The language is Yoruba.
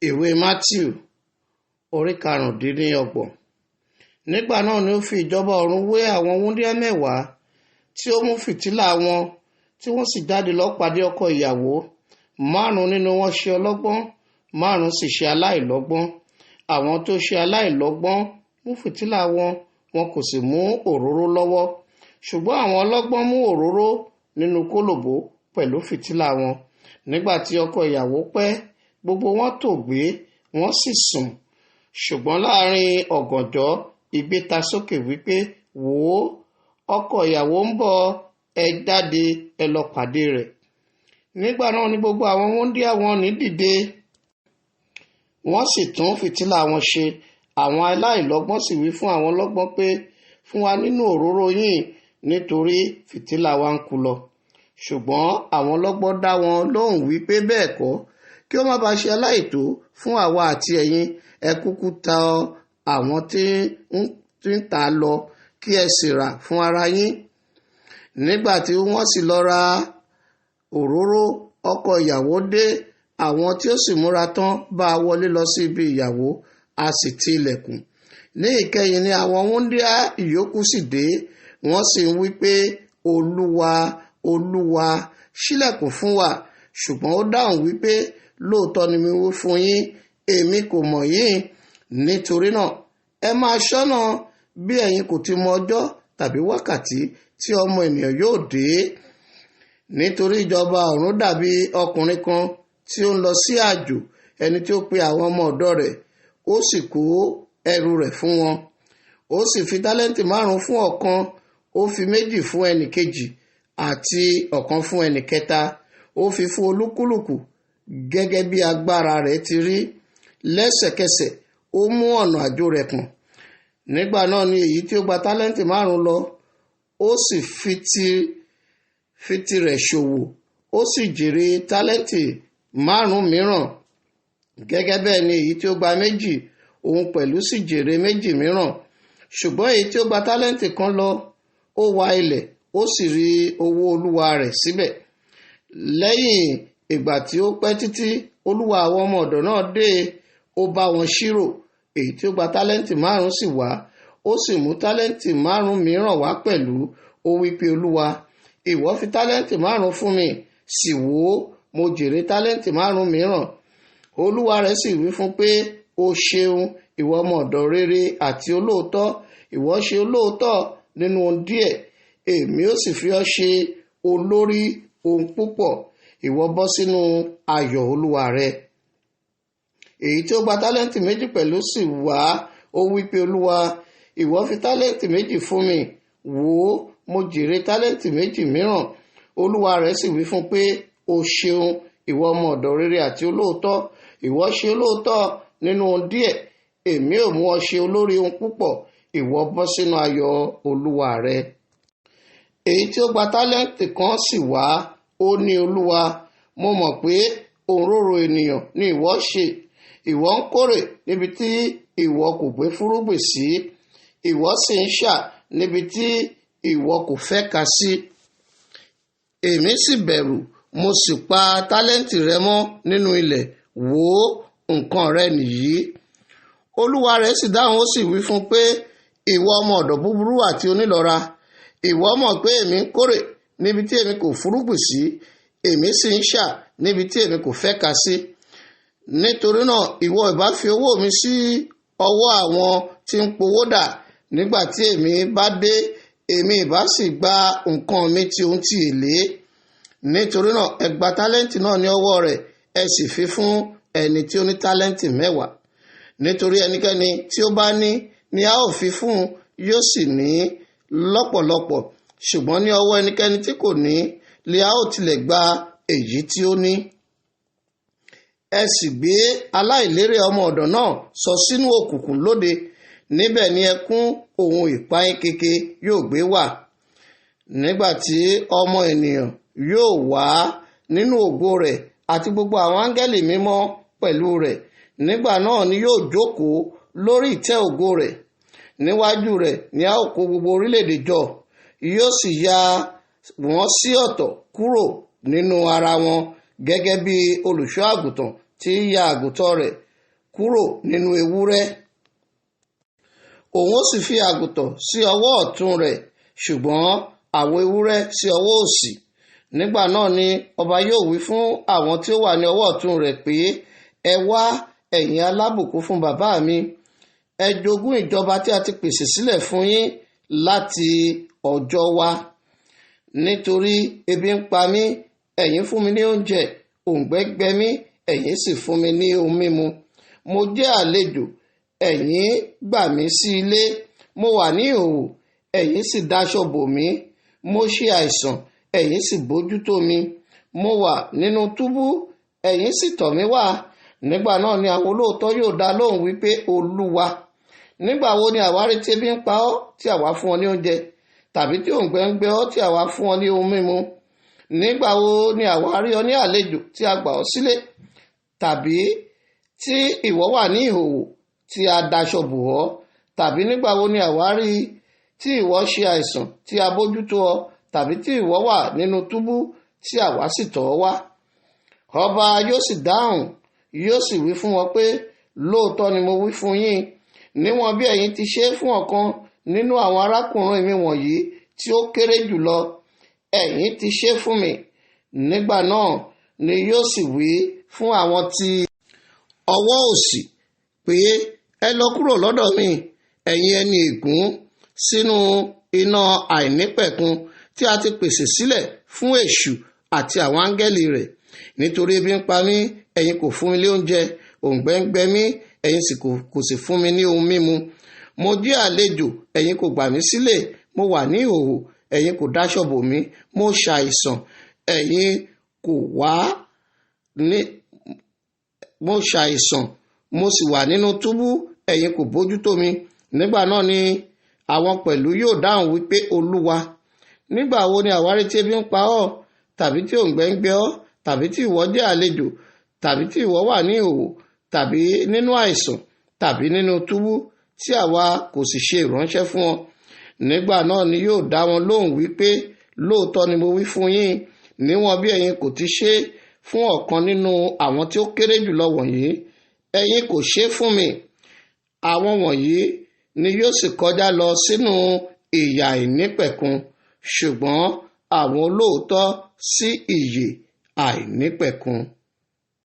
Ìwé Mátíù orí 25. Nígbà náà ni ó fi ìjọba ọ̀run wé àwọn wúńdíá 10 tí ó mú fìtílà wọn, tí wọ́n sì jáde lọ pàdé ọkọ ìyàwó. 5 nínú wọn ṣe ọlọ́gbọ́n, 5 sì ṣe aláìlọ́gbọ́n. Àwọn tó ṣe aláìlọ́gbọ́n mú fìtílà wọn, wọn kò sì mú òróró lọ́wọ́. Ṣùgbọ́n àwọn ọlọ́gbọ́n mú òróró nínú kólòbó pẹ̀lú fìtílà wọn. Nígbà tí ọkọ ìyàwó pẹ́, gbogbo wọn tòògbé, wọ́n sì sùn. Ṣùgbọ́n láàrin ọ̀gànjọ́, igbe ta sókè wípé, wò ó, ọkọ ìyàwó ń bọ̀, ẹ jáde, ẹ lọ pàdé rẹ̀. Nígbà náà ni gbogbo àwọn wúńdíá wọn ní dìde, wọ́n sì tún fìtílà wọn ṣe. Àwọn aláìlọ́gbọ́n sì wí fún àwọn ọlọ́gbọ́n pé, fún wa nínú òróró yín, nítorí fìtílà wa ń kú lọ. Ṣùgbọ́n àwọn ọlọ́gbọ́n dá wọn lóhùn wípé bẹ́ẹ̀ kọ́, kí ó má bàa ṣe aláìtó fún àwa àti ẹ̀yin, ẹ kúkú ta àwọn tí ń tà lọ, kí ẹ sì rà fún ara yín. Nígbà tí wọ́n sì lọ ra òróró, ọkọ ìyàwó dé, àwọn tí ó sì múra tán bá a wọlé lọ sí ibi ìyàwó, a sì ti ilẹ̀kùn. Ní ìkẹyìn ni àwọn wúńdíá ìyókù sì dé, wọ́n sì ń wí pé, Olúwa, Olúwa, ṣílẹ̀kùn fún wa. Ṣùgbọ́n ó dáhùn wípé, lóòótọ́ ni mo wí fún yín, èmi kò mọ̀ yín. Nítorí náà, ẹ máa ṣọ́nà bí ẹ̀yin kò ti mọ ọjọ́ tàbí wákàtí tí ọmọ ènìyàn yóò dé. Nítorí ìjọba ọ̀run dàbí ọkùnrin kan tí ó ń lọ sí àjò, ẹni tí ó pe àwọn ọmọ ọ̀dọ̀ rẹ̀, ó sì kó ẹrù rẹ̀ fún wọn. Ó sì fi tálẹ́ǹtì 5 fún ọ̀kan, ó fi 2 fún ẹnì kejì àti ọ̀kan fún ẹnì kẹta. Ó fi fún olúkúlùkù gẹ́gẹ́ bí agbára rẹ̀ ti rí. Lẹ́sẹ̀kẹsẹ̀ ó mú ọ̀nà àjò rẹ̀ pọ̀n. Nígbà náà ni èyí tí ó gba tálẹ́ǹtì 5 lọ, ó sì fi tirẹ̀ ṣòwò, ó sì jèrè tálẹ́ǹtì 5 mìíràn. Gẹ́gẹ́ bẹ́ẹ̀ ni èyí tí ó gba 2, òun pẹ̀lú sì jèrè 2 mìíràn. Ṣùgbọ́n èyí tí ó gba tálẹ́ǹtì 1 lọ, ó wa ilẹ̀, ó sì rí owó olúwa rẹ̀ síbẹ̀. Lẹ́yìn ìgbà tí ó pẹ́ títí, olúwa àwọn ọmọ ọ̀dọ̀ náà dé, ó bá wọn ṣírò. Èyí tí ó gba tálẹ́ǹtì 5 sì wá, ó sì mú tálẹ́ǹtì 5 mìíràn wá pẹ̀lú. Ó wí pé, Olúwa, ìwọ fi tálẹ́ǹtì 5 fún mi, sì wò ó, mo jèrè tálẹ́ǹtì 5 mìíràn. Olúwa rẹ̀ sì wí fún pé, o ṣeun, ìwọ ọmọ ọ̀dọ̀ rere àti olóòótọ́, ìwọ ṣe olóòótọ́ nínú ohun díẹ̀, èmi ó sì fi ọ́ ṣe olórí ohun púpọ̀, ìwọ bọ́ sínú ayọ̀ olúwa rẹ. Èyí tí ó gba tálẹ́ǹtì 2 pẹ̀lú sì wá, ó wí pé, Olúwa, ìwọ fi tálẹ́ǹtì 2 fún mi, wò ó, mo jèrè tálẹ́ǹtì 2 mìíràn. Olúwa rẹ̀ sì wí fún pé, o ṣeun, ìwọ ọmọ ọ̀dọ̀ rere àti olóòótọ́, ìwọ ṣe olóòótọ́ nínú ohun díẹ̀, èmi ò mú ọ ṣe olórí ohun púpọ̀, ìwọ bọ́ sínú ayọ̀ olúwa rẹ. Èyí tí ó gba tálẹ́ǹtì 1 sì wá, ó ní, Olúwa, mo mọ̀ pé òǹrorò ènìyàn ni ìwọ ṣe, ìwọ ń kórè níbi tí ìwọ kò gbé fúrúgbìn sí, ìwọ sì ń ṣà níbi tí ìwọ kò fẹ́ ka sí. Èmi sì bẹ̀rù, mo sì pa tálẹ́ǹtì rẹ mọ́ nínú ilẹ̀, wò ó, nǹkan rẹ nìyí. Olúwa rẹ̀ sì dáhùn, ó sì wí fún pé, ìwọ ọmọ ọ̀dọ̀ búburú àti onílọ́ra, ìwọ mọ̀ pé èmi ń kórè níbi tí èmi kò fúrúgbìn sí, èmi sì ń ṣà níbi tí èmi kò fẹ́ ka sí. Nítorí náà ìwọ ìbá fi owó mi sí ọwọ́ àwọn tí ń powó dà, nígbà tí èmi bá dé, èmi ìbá sì gba nǹkan mi tí ohun ti èlé. Nítorí náà ẹ gba tálẹ́ǹtì náà ní ọwọ́ rẹ̀, ẹ sì fi fún ẹni tí ó ní tálẹ́ǹtì 10. Nítorí ẹnikẹ́ni tí ó bá ní ni a ó fi fún, yóò sì ní lọ́pọ̀lọpọ̀. Ṣùgbọ́n ní ọwọ́ ẹnikẹ́ni tí kò ní, li a ó tilẹ̀ gba èyí tí ó ní. Ẹ sì gbé aláìlérè ọmọ ọ̀dọ̀ náà sọ sínú òkùnkùn lóde, níbẹ̀ ni ẹkún òun ìpayín keke yóò gbé wà. Nígbà tí ọmọ ènìyàn yóò wá nínú ògo rẹ̀ àti gbogbo àwọn áńgẹ́lì mímọ́ pẹ̀lú rẹ̀, nígbà náà ni yóò jókòó lórí ìtẹ́ ògo rẹ̀. Níwájú rẹ̀ ni a ó kó gbogbo orílẹ̀-èdè jọ, yóò sì ya wọ́n sí ọ̀tọ̀ kúrò nínú ara wọn gẹ́gẹ́ bí olùṣọ́ àgùntàn tí ń ya àgùntàn rẹ̀ kúrò nínú ewúrẹ́. Òun ó sì fi àgùntàn sí ọwọ́ ọ̀tún rẹ̀, ṣùgbọ́n àwọn ewúrẹ́ sí ọwọ́ òsì. Nígbà náà ni ọba yóò wí fún àwọn tí ó wà ní ọwọ́ ọ̀tún rẹ̀ pé, ẹ wá, ẹ̀yin alábùkún fún bàbá mi, ẹ jogún ìjọba tí a ti pèsè sílẹ̀ fún yín láti ọjọ́ wá. Nítorí ebi ń pa mí, ẹ̀yin fún mi ní oúnjẹ, òǹgbẹ gbẹ mí, ẹ̀yin sì fún mi ní ohun mímu. Mo jẹ́ àlejò, ẹ̀yin gbà mí sí ilé. Mo wà ní ìhòhò, ẹ̀yin sì dáṣọ bò mí. Mo ṣe àìsàn, ẹ̀yin sì bójútó mi. Mo wà nínú túbú, ẹ̀yin sì tọ̀ mí wá. Nígbà náà ni àwọn olóòótọ́ yóò dá lóhùn wípé, Olúwa, nígbà wo ni àwa rí tí ebi ń pa ọ́ tí àwa fún ọ ní oúnjẹ, tàbí tí òǹgbẹ ń gbẹ ọ́ tí àwa fún ọ ní ohun mímu? Nígbà wo ni àwa rí ọ ní àlejò tí a gbà ọ́ sílé, tàbí tí ìwọ wà ní ìhòhò tí a daṣọ bò ọ́? Tàbí nígbà wo ni àwa rí tí ìwọ ṣe àìsàn tí a bójútó ọ, tàbí tí ìwọ wà nínú túbú tí àwa sì tọ̀ ọ́ wá? Ọba yóò sì dáhùn, yóò sì wí fún wọn pé, lóòótọ́ ni mo wí fún yín, níwọ̀n bí ẹ̀yin ti ṣe fún ọ̀kan nínú àwọn arákùnrin mi wọ̀nyí tí ó kéré jùlọ, ẹ̀yin ti ṣe fún mi. Nígbà náà ni yóò sì wí fún àwọn tí ọwọ́ òsì pé, ẹ lọ kúrò lọ́dọ̀ mi, ẹ̀yin ẹni ègún, sínú iná àìnípẹ̀kun tí a ti pèsè sílẹ̀ fún èṣù àti àwọn áńgẹ́lì rẹ̀. Nítorí ebi ń pa mí, ẹ̀yin kò fún mi ní oúnjẹ, òǹgbẹ ń gbẹ mí, ẹ̀yin sì kò sì fún mi ní ohun mímu. Mo jẹ́ àlejò, ẹ̀yin kò gbà mí sílẹ̀. Mo wà ní ìhòhò, ẹ̀yin kò dáṣọ bò mí. Mo ṣàìsàn, ẹ̀yin kò wá ní mo ṣàìsàn, mo sì wà nínú túbú, ẹ̀yin kò bójútó mi. Nígbà náà ni àwọn pẹ̀lú yóò dáhùn wípé, Olúwa, nígbà wo ni àwa rí tí ebi ń pa ọ́, tàbí tí òǹgbẹ ń gbẹ ọ́, tàbí tí ìwọ jẹ́ àlejò, tàbí tí ìwọ wà ní ìhòhò, tàbí nínú àìsàn, tàbí nínú túbú, tí àwa kò sì ṣe ìránṣẹ́ fún ọ? Nígbà náà ni yóò dá wọn lóhùn wípé, lóòótọ́ ni mo wí fún yín, níwọ̀n bí ẹ̀yin kò ti ṣe fún ọ̀kan nínú àwọn tí ó kéré jùlọ wọ̀nyí, ẹ̀yin kò ṣe fún mi. Àwọn wọ̀nyí ni yóò sì kọjá lọ sínú ìyà àìnípẹ̀kun, ṣùgbọ́n àwọn olóòótọ́ sí ìyè àìnípẹ̀kun.